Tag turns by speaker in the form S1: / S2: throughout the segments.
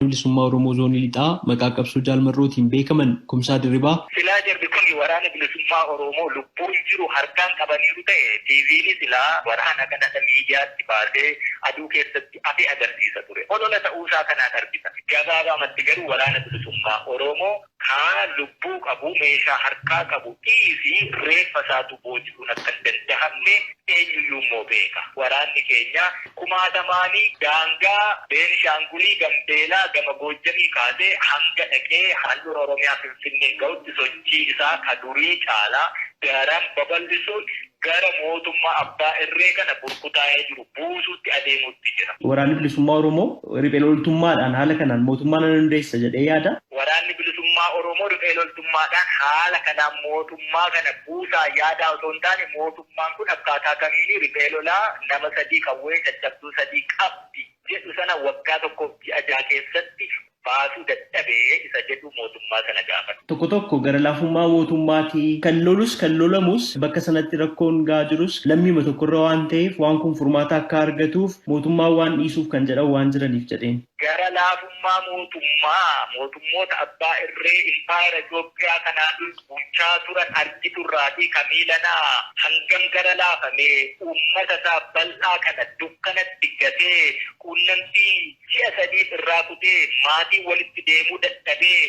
S1: Bilisummaa Oromoo Zoonii Lixaa maqaa qabsoo Jaal Marrootiin beekaman Kumsaa Dirribaa.
S2: Silaa jarri kun waraana bilisummaa Oromoo lubbuun jiru harkaan qabaniiru ta'e TV'n silaa waraana kana miidiyaatti baasee aduu keessatti afe agarsiisa ture. Olola ta'uusaa kanaan argita. Gabaabamatti garuu waraana bilisummaa Oromoo kaa lubbuu qabu meeshaa harkaa qabu dhiisii reeffa isaatu booji'uun akka hin dandahamne eenyuyyuu immoo beeka. Waraanni keenya kumaatamaanii daangaa Beenishaangulii Gambeelaa gama Goojjamii kaasee hanga dhaqee handhuura Oromiyaa Finfinnee ga'utti sochii isaa ka durii caalaa daran babal'isuun gara mootummaa abbaa irree kana burkutaa'ee jiru buusuutti adeemuutti jira.
S1: Waraanni Bilisummaa Oromoo riphee loltummaadhaan haala kanaan mootummaa nan hundeessa jedhee yaada.
S2: Waraanni Bilisummaa Oromoo riphee loltummaadhaan haala kanaan mootummaa kana buusaa yaadaa osoo hin taane mootummaan kun akkaataa kamiin riphee lolaa nama sadii qawwee caccabduu sadii qabdi jedhu sana waggaa tokkoof ji'a 6 keessatti baasuu dadhabee isa jedhu mootummaa sana gaafata.
S1: Tokko tokko gara laafummaa mootummaati. Kan lolus kan lolamus bakka sanatti rakkoon gahaa jirus lammiima tokkorra waan ta'eef waan kun furmaata akka argatuuf mootummaan waan dhiisuuf kan jedhan waan jiraniif jedheen.
S2: Gara laafummaa mootummaa mootummoota abbaa irree impaayera Itoophiyaa kanaan bulchaa turan argiturraatii ka miilanaa hangam gara laafamee uummata isaa bal'aa kana dukkanatti gatee quunnamtii ji'a sadiif irraa kutee maatiin walitti deemuu dadhabee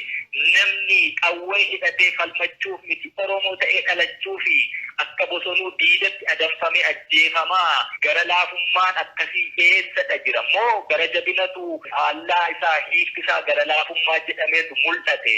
S2: namni qawwee hidhatee falmachuuf miti Oromoo ta'ee dhalachuufi akka bosonuu diidatti adamfamee ajjeefamaa gara laafummaan akkasii eessadha jira moo gara jabinatu faallaa isaa hiikti isaa gara laafummaa jedhameetu mul'ate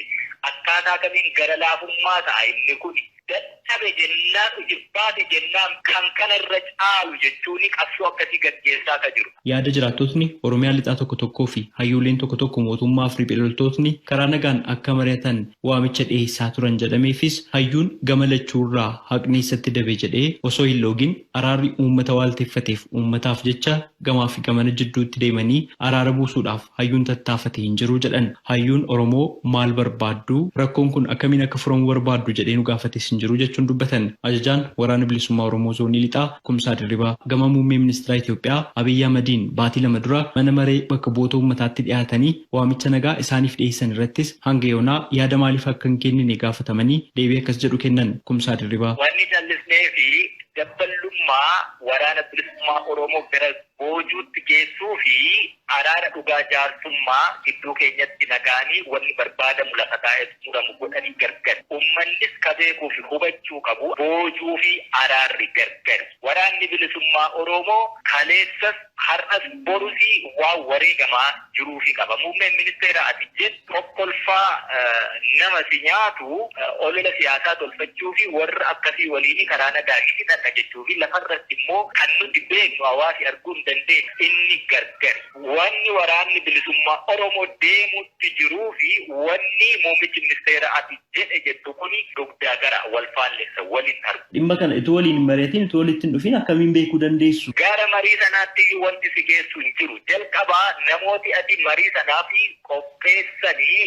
S2: akkaataa kamiin gara laafummaa ta'a inni kun dadhabe jennaan ujibbaate jennaan kan kana irra caalu jechuun qabsoo akkasii gaggeessaa ka jiru.
S1: Yaada jiraattotni Oromiyaa Lixaa tokko tokkoo fi hayyooleen tokko tokko mootummaaf riphee loltootni karaa nagaan akka mari'atan waamicha dhiheessaa turan jedhameefis hayyuun gama lachuurraa haqni eessatti dabe jedhee osoo hin loogin araarri uummata waalteffateef uummataaf jecha gamaa fi gamana jidduutti deemanii araara buusuudhaaf hayyuun tattaafate hin jiru jedhan. Hayyuun Oromoo maal barbaaddu? Rakkoon kun akkamiin akka furamu barbaaddu jedhee nu gaafates hin jiru jechuun dubbatan. Ajajaan Waraana Bilisummaa Oromoo Zoonii Lixaa Kumsaa Dirribaa gama Muummee Ministiraa Itoophiyaa Abiyyi Ahmadiin baatii 2 dura mana maree bakka bu'oota uummataatti dhiyaatanii waamicha nagaa isaaniif dhiyeessan irrattis hanga yoonaa yaada maaliif akka hin kennine gaafatamanii deebii akkas jedhu kennan Kumsaa Dirribaa.
S2: Wanni callisneefi dabballummaa Waraana Bilisummaa Oromoo gara boojuutti geessuu fi araara dhugaa jaarsummaa gidduu keenyatti nagaanii wanni barbaadamu lafa taa'ee xumuramu godhanii gargari. Ummannis ka beekuu fi hubachuu qabu boojuu fi araarri gargari. Waraanni Bilisummaa Oromoo kaleessas har'as borusi waan wareegamaa jiruufi qaba. Muummeen ministeera ati jettu kokkolfaa nama si nyaatu olola siyaasaa tolfachuu fi warra akkasii waliin karaa nagaa hin hidhadha jechuu fi lafarratti immoo kan nuti beeknu hawaasi arguu hin dandeenye inni gargari. Wanni waraanni bilisummaa Oromoo deemutti jiruu fi wanni muummichi ministeera ati jedhe jettu kuni dugdaa gara wal faallessa wal hin argu.
S1: Dhimma kana utuu waliin hin mari'atiin, utuu walitti hin dhufin akkamiin beekuu dandeessu?
S2: Gara marii sanaatti iyyuu wanti si geessu hin jiru. Jalqaba namooti ati marii sanaaf qopheessanii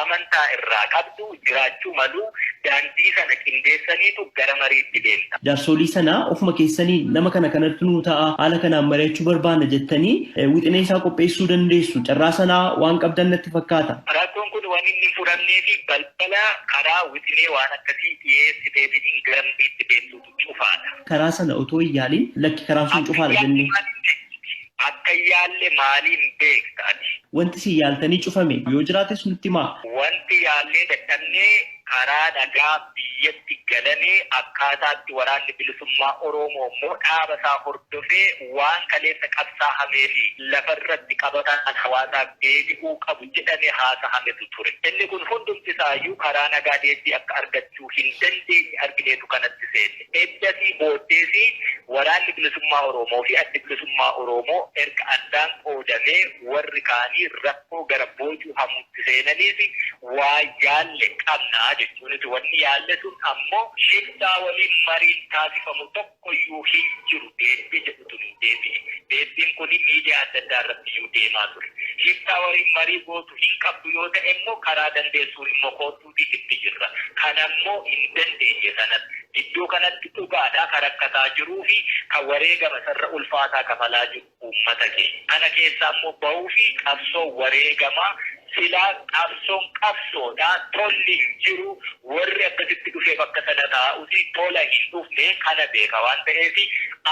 S2: amantaa irraa qabdu jiraachuu malu. Daandii sana qindeessaniitu gara mariitti deemta.
S1: Jaarsolii sana ofuma keessanii nama kana kanatti nuu ta'a, haala kanaan mari'achuu barbaanna jettanii wixinee isaa qopheessuu dandeessu. Carraa sanaa waan qabdan natti fakkaata.
S2: Rakkoon kun waan inni hin furamneefi balbala karaa wixinee waan akkasii dhiyeessiteetiin gara mariitti deemtutu cufaadha.
S1: Karaa sana otoo hin yaalin lakki karaan sun cufaadha jennee.
S2: Akka hin yaalle maaliin beekta ati?
S1: Wanti isin yaaltanii cufame yoo jiraates nutti himaa.
S2: Wanti yaallee dadhabne karaa nagaa biyyatti galanee akkaataatti waraanni bilisummaa Oromoo immoo dhaaba isaa hordofee waan kaleessa qabsaahamee fi lafarratti qabataan hawaasaaf deebi'uu qabu jedhamee haasahametu ture. Inni kun hundumti isaayyuu karaa nagaa deebii akka argachuu hin dandeenye argineetu kanatti seenne. Eddasii booddeesi waraanni bilisummaa Oromoo fi addi bilisummaa Oromoo erga addaan qoodamee warri kaanii rakkoo gara boojuu hamuutti seenaniif waa yaalle qabna jechuunis wanni yaalle sun ammoo shiftaa waliin mariin taasifamu tokkoyyuu hin jiru deebbii jedhutu nuu deebi'e. Deebbiin kun miidiyaa adda addaa irratti iyyuu deemaa ture. Shiftaa waliin marii gootu hin qabdu yoo ta'e immoo karaa dandeessuun immoo koottuutii itti jirra. Kana immoo hin dandeenye sanas. Iddoo kanatti dhugaadhaa kan rakkataa jiruu fi kan wareegama sarara ulfaataa kafalaa jiru uummata keenya. Kana keessaa immoo bahuu fi qabsoo wareegamaa silaa qabsoon qabsoodhaa tolli hin jiru, warri akkasitti dhufee bakka sana taa'us tola hin dhufne, kana beeka waan ta'eef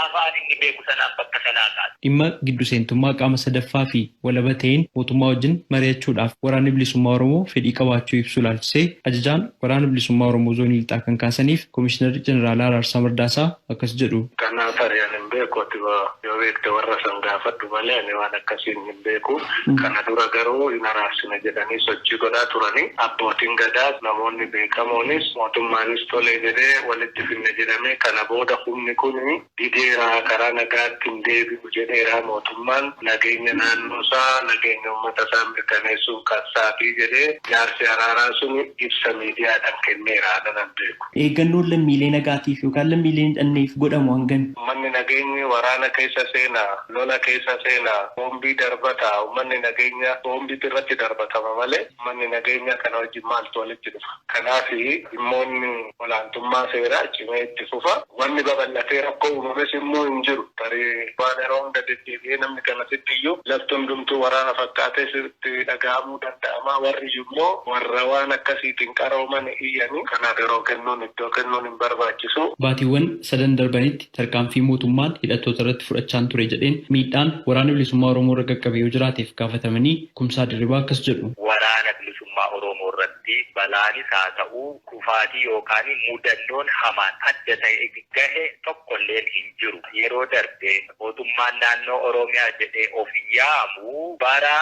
S2: afaan inni beeku sanaan bakka sanaa kaasa.
S1: Dhimma giddu seentummaa qaama sadaffaa fi walaba ta'een mootummaa wajjin mari'achuudhaaf Waraanni Bilisummaa Oromoo fedhii qabaachuu ibsuu ilaalchisee ajajaan Waraana Bilisummaa Oromoo Zoonii Lixaa kan kaasaniif Komishinarri Jeneraalaa Araarsaa Mardaasaa akkas jedhu.
S3: Kanaaf tarii ani hin beeku, ati yoo beekte warra san gaafadhu malee ani waan akkasiin hin beeku. Kana dura garuu hin araarsina jedhanii sochii godhaa turanii. Abbootiin gadaas, namoonni beekamoonis, mootummaanis tolee jedhee walitti finne jedhamee, kana booda humni kun dideera, karaa nagaatti hin deebi'u jedheera, mootummaan nageenya naannoo isaa, nageenya uummata isaa mirkaneessuun qabsaatii jedhee jaarsi araaraa sun ibsa miidiyaadhaan kenneera, anan beeku.
S1: Eeggannoon lammiilee nagaatiif yookaan lammiilee hin hidhanneef godhamu hangami?
S3: Uummanni nageenyi waraana keessa seenaa, lola keessa seenaa, boombii darbata, uummanni nageenya boombii irratti darbatama malee uummanni nageenya kana wajjin maaltu walitti dhufa? Kanaaf dhimmoonni olaantummaa seeraa cimee itti fufa. Wanni babal'atee rakkoo uumames immoo hin jiru. Tarii waan yeroo hunda deddeebi'ee namni kanasitti iyyuu lafti hundumtuu waraana fakkaatee sitti dhaga'amuu danda'ama. Warri immoo warra waan akkasiitiin qarooman iyyanii, kanaaf yeroo kennuun, iddoo kennuun hin barbaachisu.
S1: Baatiiwwan sadan darbanitti tarkaanfii mootummaan hidhattoota irratti fudhachaan ture jedheen miidhaan Waraana Bilisummaa Oromoo irra qaqqabe yoo jiraateef gaafatamanii Kumsaa Dirribaa akkas jedhu.
S2: Waraana Bilisummaa Oromoo irratti balaanis haa ta'u kufaatii yookaan mudannoon hamaan adda ta'e gahe tokkolleen hin jiru. Yeroo darbe mootummaan naannoo Oromiyaa jedhee of yaamu bara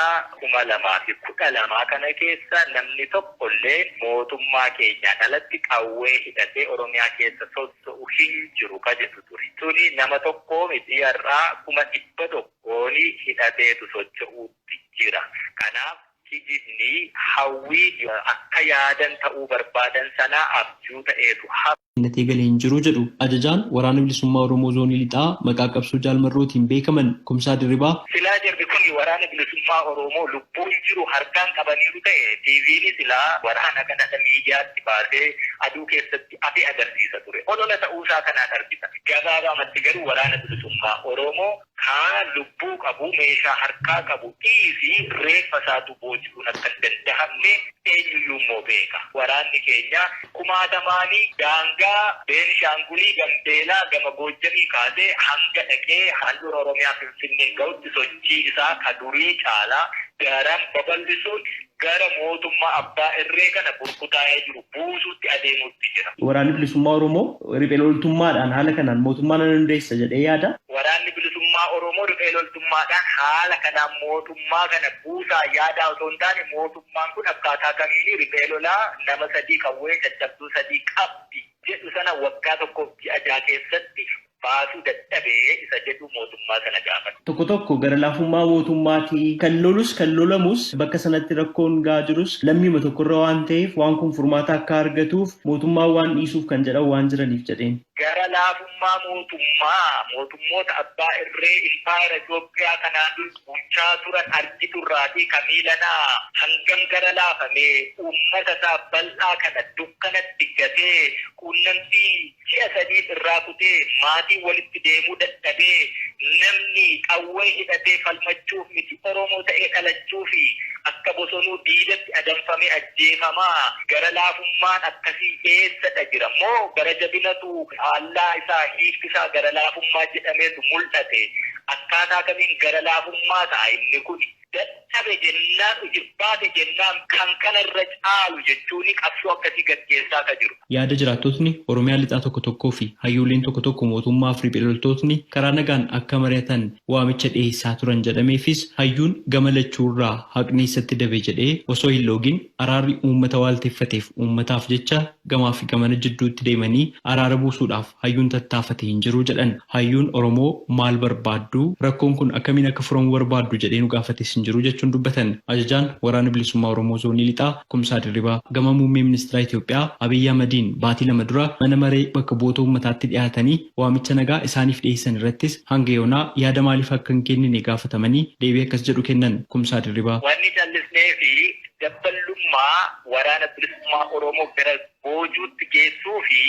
S2: 2012 kana keessa namni tokkollee mootummaa keenyaan alatti qawwee hidhatee Oromiyaa keessa sosso'u hin jiru ka jedhu ture. Tuni nama tokkoo miti, har'aa 100,000 hidhateetu socho'uutti jira. Kanaaf kijibni hawwii akka yaadan ta'uu barbaadan sanaa abjuu ta'eetu hafa.
S1: Kennatee galee hin jiru jedhu. Ajajaan Waraana Bilisummaa Oromoo Zoonii Lixaa maqaa qabsoo Jaal Marrootiin beekaman Kumsaa Dirribaa.
S2: Silaa jarri kun Waraana Bilisummaa Oromoo lubbuun jiru harkaan qabaniiru ta'e, TV'n silaa waraana kana miidiyaatti baasee aduu keessatti afe agarsiisa ture. Olola ta'uusaa kanaan argita. Gabaabaamatti garuu Waraana Bilisummaa Oromoo kaa lubbuu qabu, meeshaa harkaa qabu dhiisi, reeffa isaatu booji'uun akka hin danda'amne eenyuyyuu immoo beeka. Waraanni keenya kumaatamaanii daangaa Beenishaangulii, Gambeelaa gama Goojjamii kaasee hanga dhaqee handhuura Oromiyaa Finfinnee ga'utti sochii isaa ka durii caalaa daran babal'isuun gara mootummaa abbaa irree kana burkutaa'ee jiru buusuutti adeemuutti jira.
S1: Waraanni Bilisummaa Oromoo riphee loltummaadhaan haala kanaan mootummaa nan hundeessa jedhee yaada.
S2: Waraanni Bilisummaa Oromoo riphee loltummaadhaan haala kanaan mootummaa kana buusaa yaadaa osoo hin taane, mootummaan kun akkaataa kamiin riphee lolaa nama sadii qawwee caccabduu sadii qabdi jedhu sana waggaa 1f ji'a 6 keessatti baasuu dadhabee isa jedhu mootummaa sana gaafata.
S1: Tokko tokko gara laafummaa mootummaati. Kan lolus kan lolamus, bakka sanatti rakkoon gahaa jirus lammiima tokkorra waan ta'eef, waan kun furmaata akka argatuuf mootummaan waan dhiisuuf kan jedhan waan jiraniif jedheen.
S2: Gara laafummaa mootummaa mootummoota abbaa irree impaayera Itoophiyaa kanaan dura bulchaa turan argiturraatii kamiilanaa hangam gara laafamee uummata isaa bal'aa kana dukkanatti gatee, quunnamtii ji'a 3f irraa kutee, maatiin walitti deemuu dadhabee, namni qawwee hidhatee falmachuuf miti Oromoo ta'ee dhalachuufi akka bosonuu diidatti adamfamee ajjeefamaa, gara laafummaan akkasii eessadha jira? Moo gara jabinatu faallaa isaa, hiikti isaa gara laafummaa jedhameetu mul'ate? Akkaataa kamiin gara laafummaa ta'a inni kun? Dadhabe jennaan, ujibbaate jennaan, kan kanarra caalu jechuun qabsoo akkasii gaggeessaa ka jiru.
S1: Yaada jiraattotni Oromiyaa Lixaa tokko tokkoo fi hayyooleen tokko tokko mootummaaf riphee loltootni karaa nagaan akka mari'atan waamicha dhiheessaa turan jedhameefis hayyuun gama lachuurraa haqni eessatti dabe jedhee osoo hin loogin araarri uummata waalteffateef uummataaf jecha gamaa fi gamana jidduutti deemanii araara buusuudhaaf hayyuun tattaafate hin jiru jedhan. Hayyuun Oromoo maal barbaaddu, rakkoon kun akkamiin akka furamu barbaaddu jedhee nu gaafates hin jiru jechuun dubbatan. Ajajaan Waraana Bilisummaa Oromoo Zoonii Lixaa Kumsaa Dirribaa gama Muummee Ministiraa Itoophiyaa Abiyyi Ahmadiin baatii 2 dura mana maree bakka bu'oota uummataatti dhiyaatanii waamicha nagaa isaaniif dhiyeessan irrattis hanga yoonaa yaada maaliif akka hin kennine gaafatamanii deebii akkas jedhu kennan Kumsaa Dirribaa.
S2: Wanni callisneefi dabballummaa Waraana Bilisummaa Oromoo gara boojuutti geessuu fi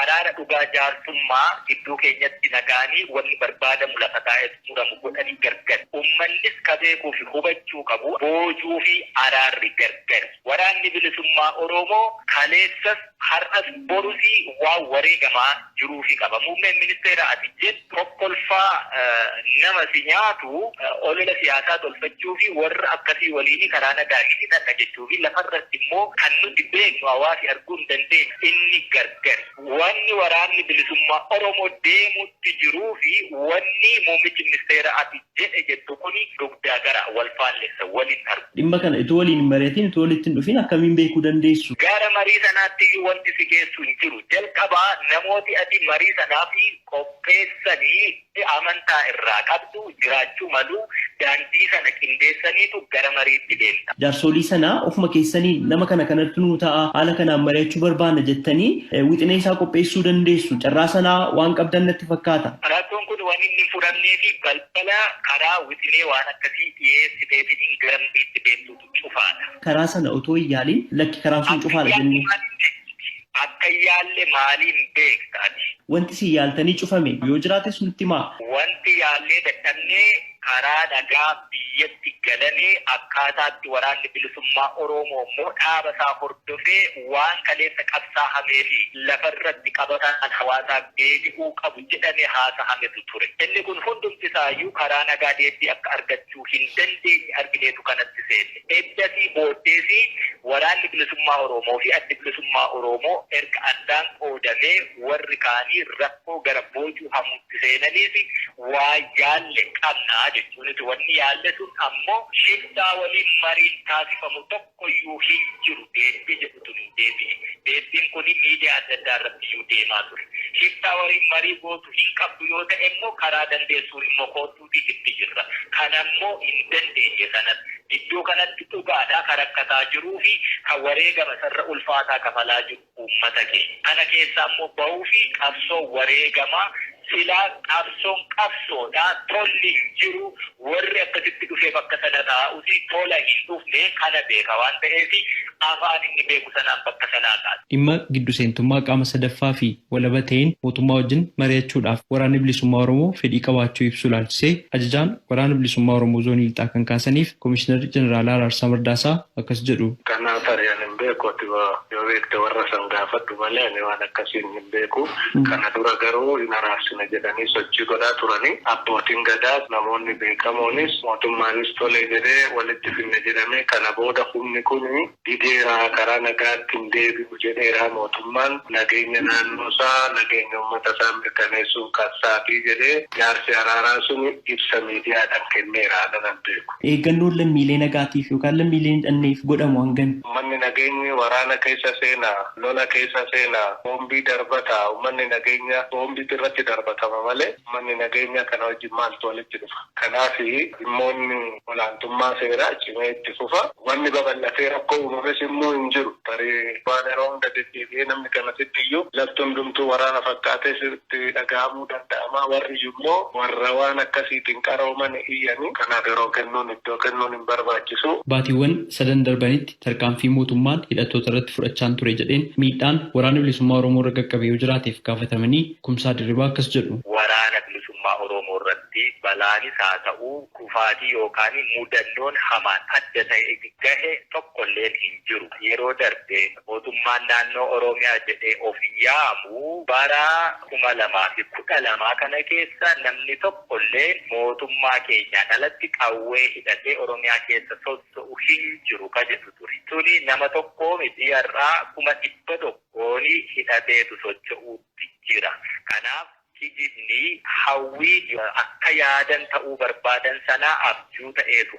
S2: araara dhugaa jaarsummaa gidduu keenyatti nagaanii wanni barbaadamu lafa taa'ee muramu godhanii gargar. Uummannis ka beekuu fi hubachuu qabu boojuu fi araarri gargar. Waraanni bilisummaa Oromoo kaleessas har'as borusii waan wareegamaa jiruu fi qaba. Muummeen ministeera ati jettu tokkolfaa nama si nyaatu olola siyaasaa tolfachuu fi warra akkasii waliin karaa nagaa hidhadha jechuu fi lafarratti immoo kan nuti beeknu hawaasi arguu hin dandeenye inni gargar. Wanni waraanni bilisummaa Oromoo deemutti jiruu fi wanni muummichi ministeera ati jedhe jettu kuni dugdaa gara wal faallessa waliin argu.
S1: Dhimma kana itoo waliin hin mari'atiin itoo walitti hin dhufin akkamiin beekuu dandeessu?
S2: Gara marii sanaatti iyyuu wanti si geessu hin jiru. Jalqabaa namooti ati marii sanaaf qopheessanii amantaa irraa qabdu jiraachuu malu daandii sana qindeessaniitu gara mariitti deemta.
S1: Jaarsolii sanaa ofuma keessanii nama kana kanatti nuu ta'a haala kanaan mari'achuu barbaanna jettanii wixinee isaa qopheessuu dandeessu. Carraa sanaa waan qabdan natti fakkaata.
S2: Rakkoon kun waan inni hin furamnee fi balbala karaa wixinee waan akkasii dhiyeessiteetiin gara mariitti deemtutu cufaadha.
S1: Karaa sana otoo hin yaaliin lakki karaan sun cufaadha jennee.
S2: Akka yaalle maaliin beekta ati?
S1: Wanti si yaaltanii cufame yoo jiraates nutti himaa.
S2: Wanti yaallee dadhabnee karaa nagaa biyyatti galanii akkaataatti waraanni bilisummaa Oromoo immoo dhaaba isaa hordofee waan kaleessa qabsaa'amee fi lafarratti qabataan hawaasaaf deebi'uu qabu jedhamee haasahametu ture. Inni kun hundumti isaayyuu karaa nagaa deebii akka argachuu hin dandeenye argineetu kanatti seenne. Eddasii booddeesii waraanni bilisummaa Oromoo fi addi bilisummaa Oromoo erga addaan qoodamee warri kaanii rakkoo gara boojuu hamuutti seenaniif waa yaalle qabnaa jechuunis wanni yaalle sun ammoo shiftaa waliin mariin taasifamu tokkoyyuu hin jiru deebii jedhutu nu deebi'e. Deebiin kun miidiyaa adda addaa irratti iyyuu deemaa ture. Shiftaa waliin marii gootu hin qabdu yoo ta'e immoo karaa dandeessuun immoo koottuuti itti jirra. Kanammoo hin dandeenye sanas iddoo kanatti dhugaadhaa kan rakkataa jiruu fi kan wareegama sarara ulfaataa kafalaa jiru uummata keenya. Kana keessaa immoo bahuu fi qabsoo wareegamaa silaa qabsoon qabsoodhaa tolli hin jiru warri akkasitti dhufee bakka sana taa'uti tola hin dhufne kana beeka waan ta'eef afaan inni beeku sanaan bakka sanaa ta'a.
S1: Dhimma giddu seentummaa qaama sadaffaa fi walaba ta'een mootummaa wajjin mari'achuudhaaf waraanni bilisummaa Oromoo fedhii qabaachuu ibsu ilaalchisee ajajaan waraana bilisummaa Oromoo zoonii lixaa kan kaasaniif Komishinarri Jeneraalaa Araarsaa Mardaasaa akkas jedhu.
S3: Kanaaf ari'an hin beeku ati yoo beekte warra san gaafadhu malee ani waan akkasiin hin beeku. Kana dura garuu hin araarsina jedhanii sochii godhaa turanii abbootiin gadaas namoonni beekamoonis mootummaanis tole jedhee walitti finne jedhamee kana booda humni kun dideeraa karaa nagaatti hin deebi'u jedheeraa mootummaan nageenya naannoo isaa nageenya uummata isaa mirkaneessuun qabsaatii jedhee jaarsi araaraa sun ibsa miidiyaadhaan kenneera haala beeku.
S1: Eeggannoon lammiilee nagaatiif yookaan lammiilee hin dhanneef godhamu hangam?
S3: Uummanni nageenyi waraana keessa seenaa, lola keessa seenaa, boombii darbata, uummanni nageenya boombii irratti darbatama malee uummanni nageenya kana wajjin maaltu walitti dhufa. Kanaaf dhimmoonni olaantummaa seeraa cimee itti fufa. Wanni babal'atee rakkoo uumames immoo hin jiru. Tarii waan yeroo hunda deddeebi'ee namni kanasitti iyyuu lafti hundumtuu waraana fakkaatee sirriitti dhaga'amuu danda'ama. Warri immoo warra waan akkasiitiin qarooman iyyanii kanaaf yeroo kennuun iddoo kennuun hin barbaachisu.
S1: Baatiiwwan sadan darbanitti tarkaanfii mootummaan hidhattoota irratti fudhachaa ture jedheen miidhaan waraana bilisummaa Oromoo irra qaqqabee yoo jiraateef gaafatamanii Kumsaa Dirribaa akkas jedhu.
S2: Waraana bilisummaa Oromoo irratti balaanis haa ta'u kufaatii yookaan mudannoon hamaan adda ta'e gahe tokkolleen hin jiru. Yeroo darbe mootummaan naannoo Oromiyaa jedhee of yaamu bara 2012 kana keessa namni tokkollee mootummaa keenyaan alatti qawwee hidhatee Oromiyaa keessa socho'u hin jiru ka jedhu ture. Tuni nama tokkoo miti har'aa 100,000 hidhateetu socho'uutti jira. Kanaaf kijibni hawwii akka yaadan ta'uu barbaadan sanaa abjuu ta'eetu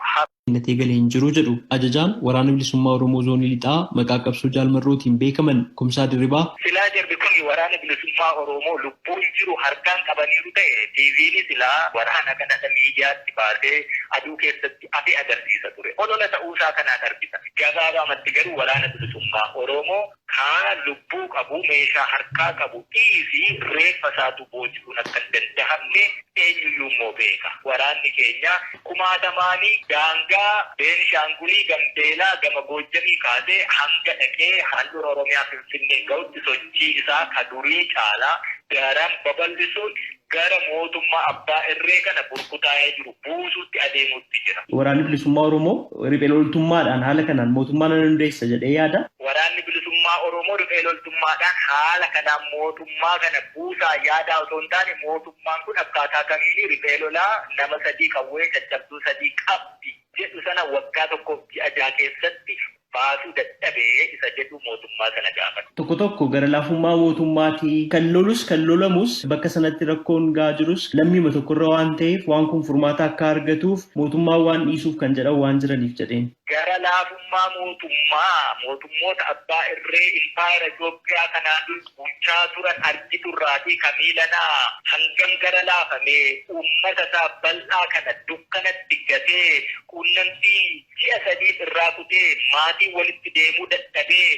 S1: Innatee galee hin jiru jedhu ajajaan waraana bilisummaa Oromoo zoonii lixaa maqaa qabsoo jaalmarrootiin beekaman Kumsaa Dirribaa.
S2: Silaa jarri kun waraana bilisummaa Oromoo lubbuun jiru harkaan qabaniiru ta'e TV'n silaa waraana kana miidiyaatti baasee aduu keessatti afe agarsiisa ture. Olola ta'uusaa kanaan argisa. Gabaabamatti garuu waraana bilisummaa Oromoo kaa lubbuu qabu meeshaa harkaa qabu dhiisii reeffa isaatu booji'uun akka hin danda'amne eenyuyyuu immoo beeka. Waraanni keenya kumaatamaanii daangaa Daangaa Beenishaangulii Gambeelaa gama Goojjamii kaasee hanga dhaqee handhuura Oromiyaa Finfinnee ga'utti sochii isaa ka durii caalaa daran babal'isuun gara mootummaa abbaa irree kana burkutaa'ee jiru buusuutti adeemuutti jira.
S1: Waraanni bilisummaa Oromoo riphee loltummaadhaan haala kanaan mootummaa nan hundeessa jedhee yaada.
S2: Waraanni bilisummaa Oromoo riphee loltummaadhaan haala kanaan mootummaa kana buusaa yaadaa osoo hin taane mootummaan kun akkaataa kamiin riphee lolaa nama sadii qawwee caccabduu sadii qabdi jedhu sana waggaa tokkoof ji'a ja'a keessatti baasuu dadhabee isa jedhu mootummaa sana gaafata.
S1: Tokko tokko gara laafummaa mootummaati. Kan lolus kan lolamus bakka sanatti rakkoon gahaa jirus lammiima tokkorra waan ta'eef waan kun furmaata akka argatuuf mootummaan waan dhiisuuf kan jedhan waan jiraniif jedheen.
S2: Gara laafummaa mootummaa mootummoota abbaa irree impaayera Itoophiyaa kanaan bulchaa turan argiturraatii kamiilanaa hangam gara laafamee uummata isaa bal'aa kana dukkanatti gatee quunnamtii ji'a sadii irraa kutee maatii walitti deemuu dadhabee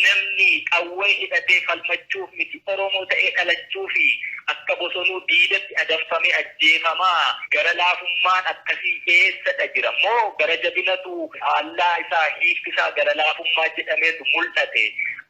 S2: namni qawwee hidhatee falmachuuf miti Oromoo ta'ee dhalachuu fi akka bosonuu diidatti adamfamee ajjeefamaa gara laafummaan akkasii eessadha jira moo gara jabinatu faallaa isaa hiikkisaa gara laafummaa jedhameetu mul'ate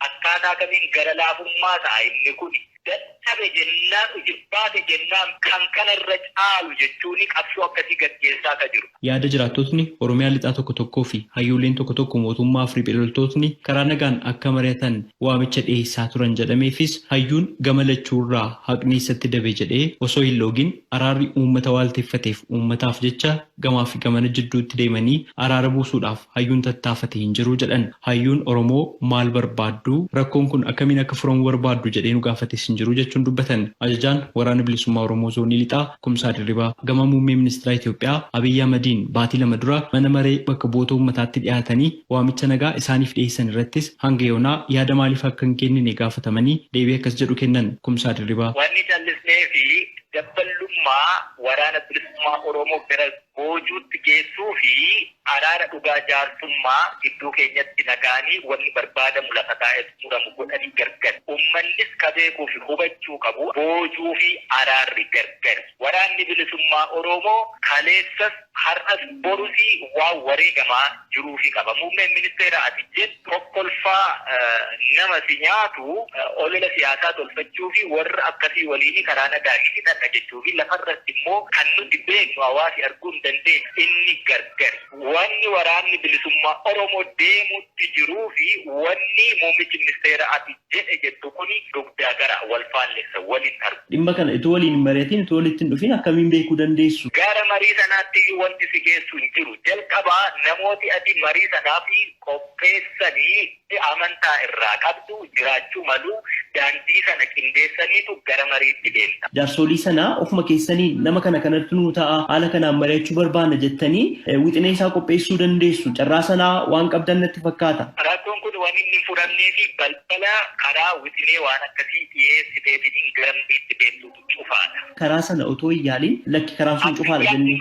S2: akkaataa kamiin gara laafummaa ta'a inni kun dadhabe jennaan ujibbaate jennaan kan kanarra caalu jechuun qabsoo akkasii gaggeessaa ka jiru.
S1: Yaada jiraattotni Oromiyaa lixaa tokko tokkoo fi hayyooleen tokko tokko mootummaa fi riphee loltootni karaa nagaan akka mari'atan waamicha dhiyeessaa turan jedhameefis hayyuun gama lachuurraa haqni isatti dabe jedhee osoo hin loogin araarri uummata waalteeffateef uummataaf jecha gamaa fi gamana jidduutti deemanii araara buusuudhaaf hayyuun tattaafate hin jiru jedhan. Hayyuun Oromoo maal barbaaddu rakkoon kun akkamiin akka furamu barbaaddu jedhee nu gaafates hin jiru jechuun dubbatan. Ajajaan waraana bilisummaa Oromoo zoonii lixaa Kumsaa Dirribaa gama muummee ministeera Itoophiyaa Abiyyi Ahmadiin baatii 2 dura mana maree bakka bu'oota uummataatti dhiyaatanii waamicha nagaa isaaniif dhiyeessan irrattis hanga yoonaa yaada maaliif akka hin kennine gaafatamanii deebii akkas jedhu kennan Kumsaa Dirribaa.
S2: Wanni callisnee fi dabballummaa waraana bilisummaa Oromoo gara boojuutti geessuu fi araara dhugaa jaarsummaa gidduu keenyatti nagaanii wanni barbaadamu lafa taa'ee muramu godhanii gargar. Uummannis ka beekuu fi hubachuu qabu boojuu fi araarri gargar. Waraanni bilisummaa Oromoo kaleessas har'as borusii waan wareegamaa jiruu fi qaba. Muummeen ministeera ati jettu kokkolfaa nama si nyaatu olola siyaasaa tolfachuu fi warra akkasii waliin karaa nagaa hidhadha jechuu fi lafarratti immoo kan nuti beeknu hawaasi arguu hin dandeenye inni gargar. Wanni waraanni bilisummaa Oromoo deemutti jiruu fi wanni muummichi ministeera ati jedhe jettu kuni dugdaa gara wal faallessa waliin argu.
S1: Dhimma kana itoo waliin hin mari'atin itoo walitti hin dhufin akkamiin beekuu dandeessu?
S2: Gara marii sanaatti iyyuu wanti si geessu hin jiru. Jalqabaa namooti ati marii sanaaf qopheessanii amantaa irraa qabdu jiraachuu malu daandii sana qindeessaniitu gara mariitti deemta.
S1: Jaarsolii sana ofuma keessanii nama kana kanatti nuu ta'a haala kanaan mari'achuu barbaanna jettanii wixinee isaa qopheessuu dandeessu. Carraa sanaa waan qabdan natti fakkaata.
S2: Rakkoon kun waan inni hin furamnee fi balbala karaa wixinee waan akkasii dhiyeessiteetiin gara mariitti deemtutu cufaadha.
S1: Karaa sana otoo hin yaaliin lakki karaan sun cufaadha jennee.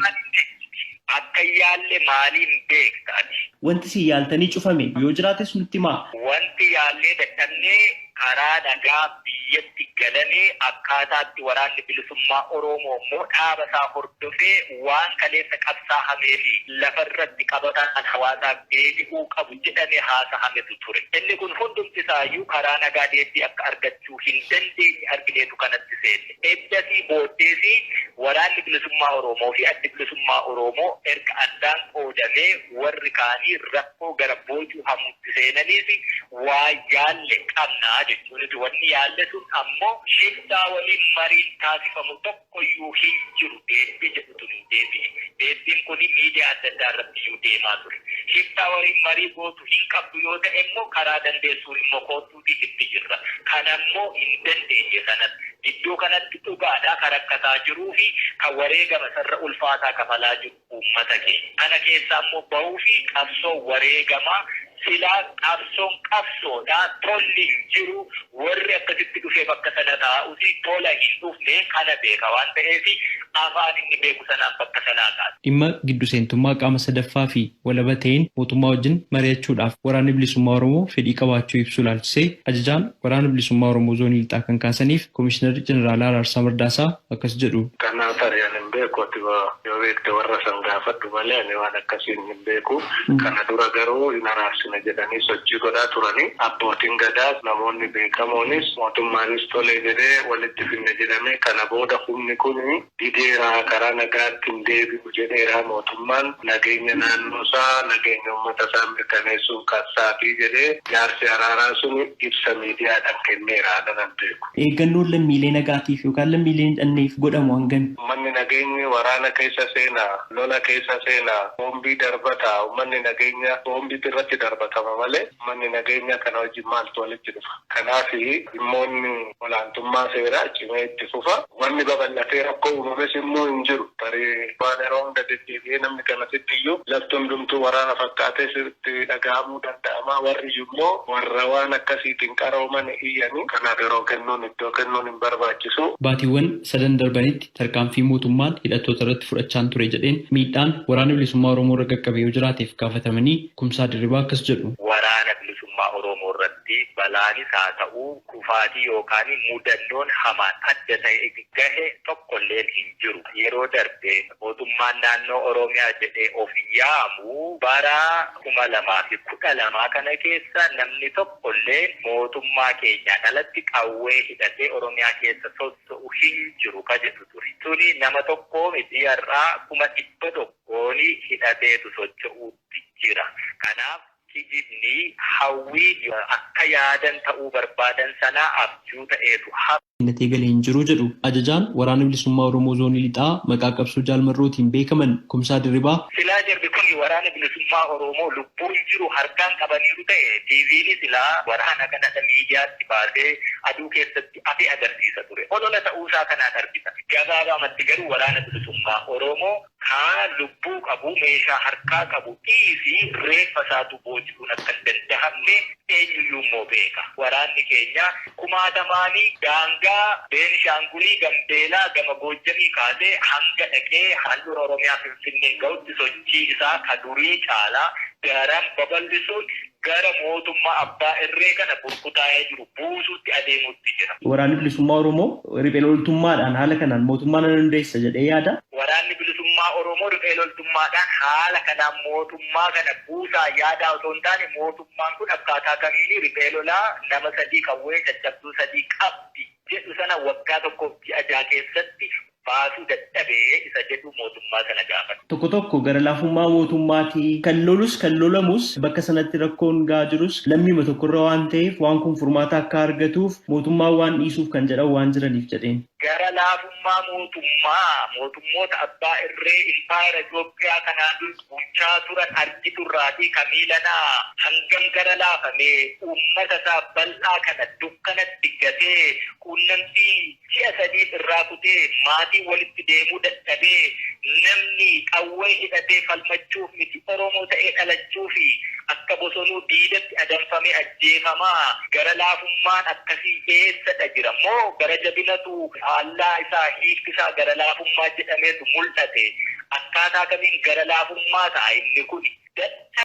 S2: Akka yaalle maaliin beekta ati?
S1: Wanti si yaaltanii cufame yoo jiraates nutti himaa.
S2: Wanti yaallee dadhabnee karaa nagaa biyyatti galamee akkaataatti waraanni bilisummaa Oromoo immoo dhaaba isaa hordofee waan kaleessa qabsaa'amee fi lafarratti qabataan hawaasaaf deebi'uu qabu jedhamee haasahametu ture. Inni kun hundumti isaayyuu karaa nagaa deebii akka argachuu hin dandeenye argineetu kanatti seenne. Eddasii booddeesii waraanni bilisummaa Oromoo fi addi bilisummaa Oromoo erga addaan qoodamee warri kaanii rakkoo gara boojuu hamuutti seenaniif waa yaalle qabnaa jechuunis wanni yaalle sun ammoo shiftaa waliin mariin taasifamu tokkoyyuu hin jiru deebii jedhutu nu deebi'e. Deebiin kun miidiyaa adda addaa irratti iyyuu deemaa ture. Shiftaa waliin marii gootu hin qabdu yoo ta'e immoo karaa dandeessuun immoo koottuuti itti jirra. Kanammoo hin dandeenye sanatti. Iddoo kanatti dhugaadhaa kan rakkataa jiruu fi kan wareegama sarara ulfaataa kafalaa jiru uummata keenya. Kana keessaa immoo bahuu fi qabsoo wareegamaa silaa qabsoon qabsoodhaa tolli hin jiru warri akkasitti dhufee bakka sana taa'usi tola hin dhufne kana beeka waan ta'eef Afaan inni beeku sanaan bakka sanaa kaasa.
S1: Dhimma giddu seentummaa qaama sadaffaa fi walaba ta'een mootummaa wajjin mari'achuudhaaf Waraanni Bilisummaa Oromoo fedhii qabaachuu ibsuu ilaalchisee ajajaan Waraana Bilisummaa Oromoo zoonii lixaa kan kaasaniif Komishinarri Jeneraalaa Araarsaa Mardaasaa akkas jedhu.
S3: Kanaaf tarii ani hin beeku, ati yoo beekte warra san gaafadhu malee ani waan akkasiin hin beeku. Kana dura garuu hin araarsina jedhanii sochii godhaa turanii. Abbootiin gadaas, namoonni beekamoonis, mootummaanis tolee jedhee walitti finne jedhamee, kana booda humni kun dideera, karaa nagaatti hin deebi'u jedheera, mootummaan nageenya naannoo isaa, nageenya uummata isaa mirkaneessuun kassaatii jedhee jaarsi araaraa sun ibsa miidiyaadhaan kenneera, anan beeku.
S1: Eeggannoon lammiilee nagaatiif yookaan lammiilee hin hidhanneef godhamu hangami?
S3: Uummanni nageenyi waraana keessa seenaa, lola keessa seenaa, boombii darbata, uummanni nageenya boombii irratti darbatama malee uummanni nageenya kana wajjin maaltu walitti dhufa? Kanaaf dhimmoonni olaantummaa seeraa cimee itti fufa. Wanni babal'atee rakkoo uumames immoo hin jiru. Tarii waan yeroo hunda deddeebi'ee namni kanasitti iyyuu lafti hundumtuu waraana fakkaatee sitti dhaga'amuu danda'ama. Warri immoo warra waan akkasiitiin qarooman iyyanii, kanaaf yeroo kennuun, iddoo kennuun hin barbaachisu.
S1: Baatiiwwan sadan darbanitti tarkaanfii mootummaan hidhattoota irratti fudhachaan ture jedheen miidhaan Waraana Bilisummaa Oromoo irra qaqqabe yoo jiraateef gaafatamanii Kumsaa Dirribaa akkas jedhu.
S2: Waraana Bilisummaa Oromoo irratti balaanis haa ta'u kufaatii yookaan mudannoon hamaan adda ta'e gahe tokkolleen hin jiru. Yeroo darbe mootummaan naannoo Oromiyaa jedhee of yaamu bara 2012 kana keessa namni tokkollee mootummaa keenyaan alatti qawwee hidhatee Oromiyaa keessa sosso'u hin jiru ka jedhu ture. Tuni nama tokkoo miti, har'aa 100,000 hidhateetu socho'uutti jira. Kanaaf kijibni hawwii akka yaadan ta'uu barbaadan sanaa abjuu ta'eetu hafa.
S1: Hidhatee galee hin jiru jedhu ajajaan Waraana Bilisummaa Oromoo zoonii lixaa maqaa qabsoo Jaalmarrootiin beekaman Kumsaa Dirribaa.
S2: Silaa jarri kun Waraana Bilisummaa Oromoo lubbuun jiru harkaan qabaniiru ta'e, TV'n silaa waraana kana miidiyaatti baasee aduu keessatti afe agarsiisa ture. Olola ta'uusaa kanaan argita. Gabaabamatti garuu Waraana Bilisummaa Oromoo kaa lubbuu qabu, meeshaa harkaa qabu dhiisi, reeffa isaatu booji'uun akka hin danda'amne eenyuyyuu immoo beeka. Waraanni keenya kumaatamaanii daangaa Beenishaangulii, Gambeelaa, gama Goojjamii kaasee hanga dhaqee handhuura Oromiyaa Finfinnee ga'utti sochii isaa ka durii caalaa daran babal'isuun gara mootummaa abbaa irree kana burkutaa'ee jiru buusuutti adeemuutti jira.
S1: Waraanni Bilisummaa Oromoo riphee loltummaadhaan haala kanaan mootummaa nan hundeessa jedhee yaada.
S2: Waraanni Bilisummaa Oromoo riphee loltummaadhaan haala kanaan mootummaa kana buusaa yaadaa osoo hin taane, mootummaan kun akkaataa kamiin riphee lolaa nama sadii qawwee caccabduu sadii qabdi jedhu sana waggaa 1 fi ji'a 6 keessatti baasuu dadhabee isa jedhu mootummaa sana gaafata.
S1: Tokko tokko gara laafummaa mootummaati. Kan lolus kan lolamus, bakka sanatti rakkoon gahaa jirus lammiima tokkorra waan ta'eef, waan kun furmaata akka argatuuf mootummaan waan dhiisuuf kan jedhan waan jiraniif jedheen.
S2: Gara laafummaa mootummaa, mootummoota abbaa irree impaayera Itoophiyaa kanaan bulchaa turan argiturraatii kamiilanaa hangam gara laafamee uummata isaa bal'aa kana dukkanatti gatee, quunnamtii ji'a 3 irraa kutee, maatii walitti deemuu dadhabee, namni qawwee hidhatee falmachuuf miti, Oromoo ta'ee dhalachuufi akka bosonuu diidatti adamfamee ajjeefamaa, gara laafummaan akkasii eessadha jira moo gara jabinatu faallaa isaa, hiikti isaa gara laafummaa jedhameetu mul'ate? Akkaataa kamiin gara laafummaa ta'a inni kun?